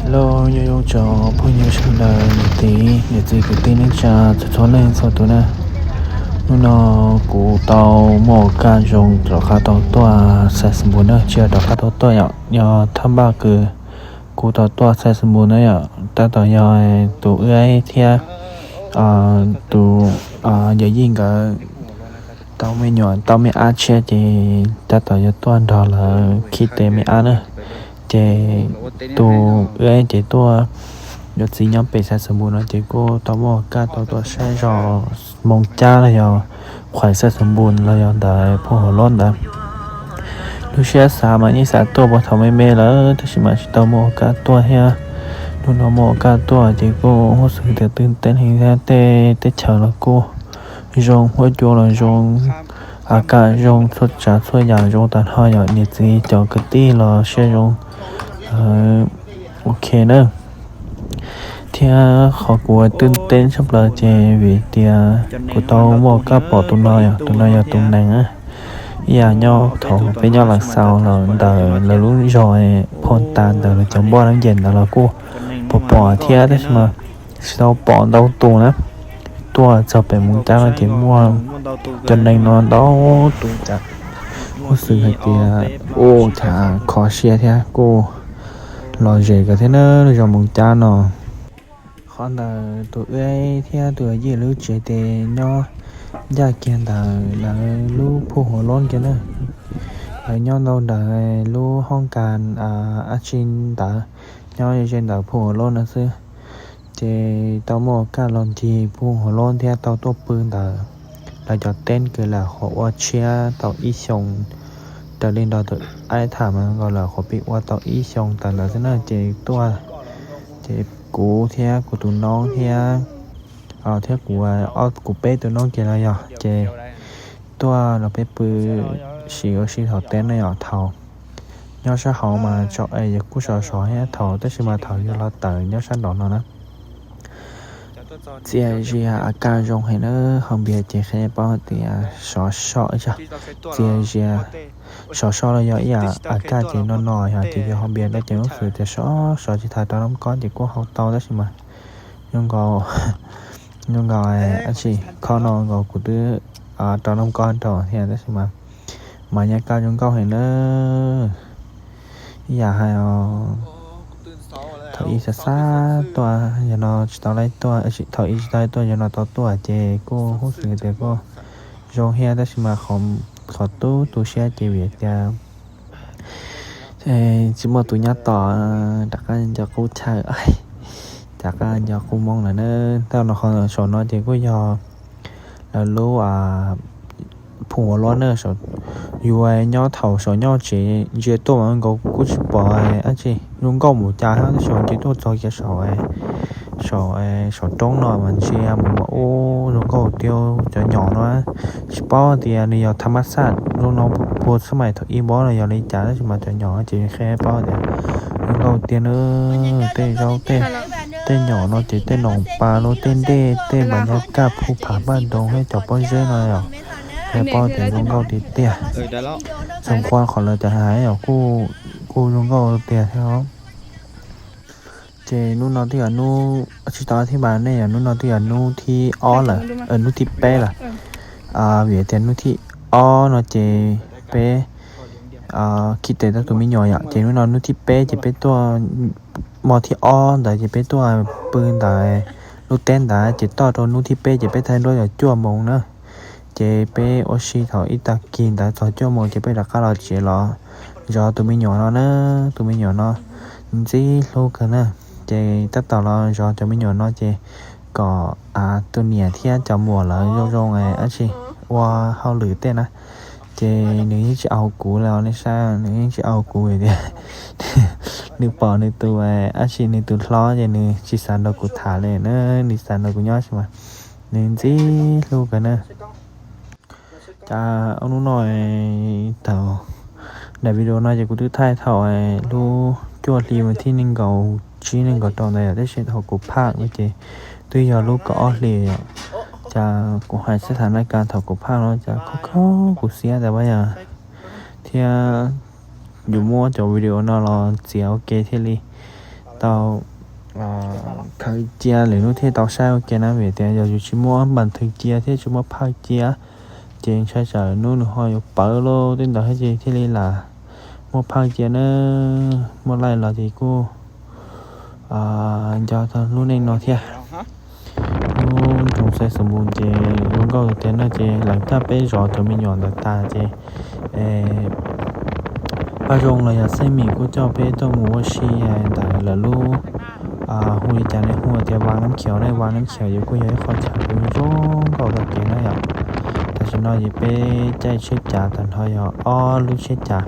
Hello, nyob zoo cov phooj ywg sawv daws, niam txiv, niam txiv kwv tij neej tsa txhua txhua leej txhua tus na. Hnub no kuv tau muaj kas zoo rov qab tau tuaj Xais Xas Npus na, tsis yog rov qab tau tuaj yom, yog thaj npaj kws kuv tau tuaj Xais Xas Npus na yom, tab tom yog tus wb thiab tus yawm yij nkawd tau me nyuam tau me ab tshiab ces tab tom yuav tuaj nrog lawv khi tes me ab na. Ces tus wb ces tuaj yuav txiv nyob pem Xais Xas Npus no ces kuj tau muaj kas tau tuaj saib zos Moos Cab los yog Khuais Xais Xas Npus los yog ntawd Phu Huam Lob ntawd. Lub siab xav mas yeej xav tuaj puag thaum me me lawm tab sis mas tsis tau muaj kas tuaj thiab. Hnub no muaj kas tuaj ces kuj huj xwm tias twb teb heev thiab, tej teb chaws los kuj zoo, huab cua los zoo, a kas zoo, txhua tsav txhua yam zoo tag nrho yom, niam txiv cov kwv tij los siab zoo. Ok na. Thiab qhov kuv twb teb tshaj plaws ces vim tias kuv tau muaj kas pom tus no yom, tus no yog tus nees na. Ib yam nyob thaum peb nyob Lav Xaus los ntawm lawv lub zos Phoo Tas ntawd lawv cov npoj dab nce ntawd los kuj pom pom thiab tab sis mas tsis tau pom ntau tus na. Tuaj txog pem Moos Cab no ces muaj cov nees no ntau tus cas, huj xwm hais tias ua cas kho siab thiab kuj lom zem kawg thiab na, lub zos Moos Cab no. Qhov ntawd tus wb thiab tus yij lub tsev ces nyob ncaj kiag ntawm lawv lub Phu Huam Lob kiag na. Lawv nyob ntau ntawm lub hoob kas dab tsi ntawd, nyob ze ntawm Phu Huam Lob no xwb. Ces tau muaj kas los ncig Phu Huam Lob thiab tau tuaj pw ntawd lawv cov teb kws lam qhuav ua tshiab tau ib xyoos, raws li nrog tus aib tham mas nkaus lam qhuav pib ua tau ib xyoos tawm ntawd xwb na. Ces tuaj, ces kuv thiab kuv tus noob thiab, thiab kuv, kuv peb tus noob kiag los yog ces tuaj los peb pw, siv ua si thaum teb no yom. Thaum nyob sab hauv mas tso es yog kuj sov sov thiab thaum, tab sis mas thaum yog los tawm nyob sab nraum no na, txias zias a kas zoo heev na. Hauv npias ces qhia paub tias sov so, txias zias, sov so los yog ib yam a kas ces no no yog tias yog hauv npias no ces huj xwm tias sov so tsis tas rau noob kob ces kuj hau tau tab sis mas zoo nkaus, zoo nkaus dab tsi, khob no nkaus kuv twb rau noob kob rau thiab tab sis mas mas yog kas zoo nkauj heev na. Ib yam hais os, thaum ib xav xav tuaj yog no tsis tau laib tuaj, thaum ib tsis tau laib tuaj yog no tau tuaj ces kuj huj xwm tias kuj zoo thiab tab sis mas qhov tu tu siab ces vim tias tsis muaj tus nyob tos, rov qab nco qub chaw, rov qab nco qub moo lawm na. Tab no qhov saum no ces kuj yog lawv lub Phu Huam Lob na. Yus nyob thaum saum nyob tsev ntsia tuaj mas nkaus kuj tsis pom dab tsi zoo nkauj mus cas thiab tab sis ntsia tuaj txog kiag saum, saum, saum roob no mas ntsia mus mas ua zoo nkauj tiag. Cov nyom no tsis paub tias nws yog tham mas xaj zoo no puag xab mais thaum ib npob no yog li cas tab sis mas cov nyom ces qhia paub tias zoo nkauj tiag na. Tej zaub tej, tej nyom no ces tej noom pas los tej dej tej mas nyob kaj phu pham paj ntoos thiab cov pob zeb no yom, qhia paub tias zoo nkauj tiag tiag. Txoos nqua qhov lawv cov hais yom, kuj zoo nkauj tiag thiab. Ces hnub no twb yog hnub, tsis tau thib npas nej yog hnub no twb yog hnub thib ob lawm, hnub thib peb lawm. Vim tias hnub thib ob no ces peb khi tes tau tus me nyuam yom, ces hnub no hnub thib peb ces peb tuaj, hmo thib ob ntawd ces peb tuaj pw ntawd lub teb ntawd ces toj rau hnub thib peb ces peb thaij nruab yog cuaj moos na. Ces peb ua si thaum ib tag kis ntawd txog cuaj moos ces peb rov qab los tsev los zov tus me nyuam no na. Tus me nyuam no ntxim hlub kawg na. Ces tab tom los zov cov me nyuam no ces kom tus niam thiab cov muam lawv zoo zoo dab tsi ua hauj lwm tej na. Ces nws yeej tsis au kuv li os, nej saib nws yeej tsis au kuv tias nws pom nws tus dab tsi nws tus hlob ces nws tsis xav nrog kuv tham li na, nws xav nrog kuv nyob tab sis mas nws ntxim hlub kawg na. Cas ob hnub no thaum daim video no ces kuv twb thaij thaum lub cuaj hli vas thib nees nkaum tsib nees nkaum rau ntawd yom, tab sis thaum kuv phaj no ces twb yog lub kaum ob hli yom. Cas kuv hais xab tham naj kas thaum kuv phaj no cas kho kho kuv siab tas pab yog thiab yus muab cov video no los txiav ua ke thiaj li tau khaws cia lwm hnub thiaj tau saib ua ke na, vim tias yog yus tsis muaj npas thwv cia thiab tsis muaj phaj cia ces ntshai tsam lwm hnub nws ho yuav pawv lawm tej ntawd thiab ces thiaj li lam muaj phaj cia na. Muaj laij los ces kuj nco tau lub neej no thiab. Lub nroog Xais Xus Npus ces zoo nkauj tiag tiag no ces lawv coj peb zov cov me nyuam ntawd tas ces Paj Zoo los yog Xeeb Mim kuj coj peb tuaj mus ua si ntawm lawv lub, hu li cas nej hu tias Vaj Nab Khiav ne, Vaj Nab Khiav ces kuj yog ib qho chaw zoo nkauj tag kev na yom. Tam sim no ces peb caij tsheb cav tag nrho yog ob lub tsheb cav.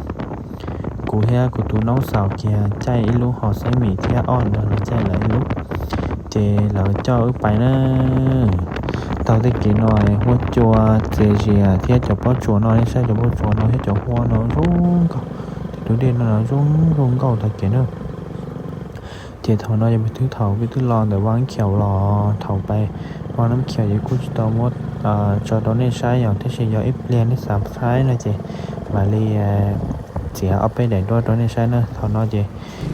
Kuv thiab kuv tus noob xaus kiag caij ib lub, ho Xeeb Mim thiab ob ntawd lawv caij lawv ib lub, ces lawv coj wb pais na. Taug tej kev no huab cua txias zias thiab cov pob tsuas no, nej saib cov pob tsuas no thiab cov huab no zoo nkauj, tus dej no zoo zoo nkauj tag kev na. Ces thaum no yog peb twb thaum peb twb los ntawm Vaj Nab Khiav los, thaum pais Vaj Nab Khiav ces kuj tsis tau muab tso rau nej saib yom, tab sis yog ib pliag nej xav saib no ces mam li txiav ob peb daim duab rau nej saib na. Thaum no ces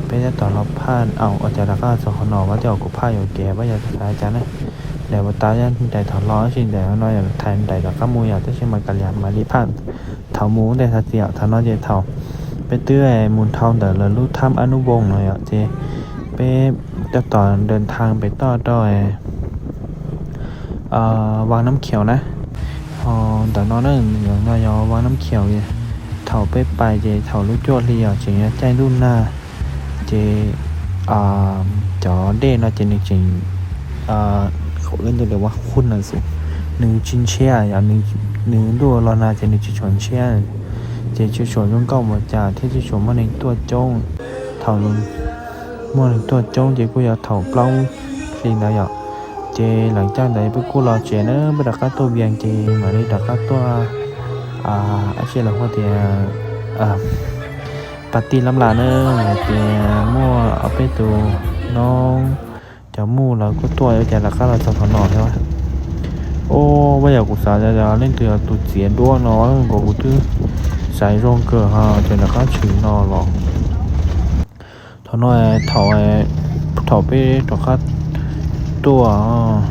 peb tab tom los phaj, ua cas rov qab txog qhov no, ua cas kuv phaj yuam kev, ua cas xav cas na. Daim uas tas nraim thaum los, tab sis daim no yog thaum nraim rov qab mus yom, tab sis mas kav liam mam li phaj thaum mus ua ntej tag tiam. Thaum no ces thaum peb twb mus dhau ntawm lawv lub thab Ab Nub Voos no yom, ces peb tab tom nrawm thaj pem toj rau Vaj Nab Khiav na. Ho ntawm no na, no yog Vaj Nab Khiav. Thaum peb pais ces thaum lub cuaj hli os, tseem yog caij ntuj nag, ces cov dej no ces nws tseem, ua qu na xwb, nws tsis ntshiab yom, nws ntuj los nag ces nws tsis tshua ntshiab, ces tsis tshua zoo nkauj npaum cas thiab tsis tshua muaj neeg tuaj coob. Thaum muaj neeg tuaj coob ces kuj yog thaum plaub hli ntawd yom. Ces lawv caij ntawd peb kuj los tsev na, peb rov qab tuaj Vias ces mam li rov qab tuaj, dab tsi lawv hu tias pas tij lab las na, hais tias muaj ob peb tus noob cov muj lawv kuj tuaj, ua cas rov qab los txog qhov no thiab. Ua yog kuv xav tias leej twg yog tus txiav duab no, nkaus kuv twb xav zoo kawg ho ces rov qab tshwm no los. Thaum no, thaum, thaum peb rov qab tuaj,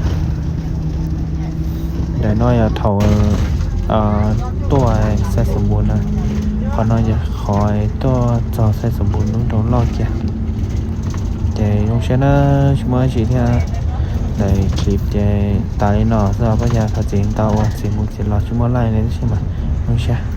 ntawm no yog thaum tuaj Xais Xus Npus na. Qhov no yog qhov tuaj txog Xais Xus Npus lub nroog loj kiag. Ces zoo siab na, tsis muaj dab tsi thiab. Ntawm clip ces tas li no xwb, pab yog thov txim ntau uas txiv mus txiv los tsis muaj laij li tab sis mas zoo siab.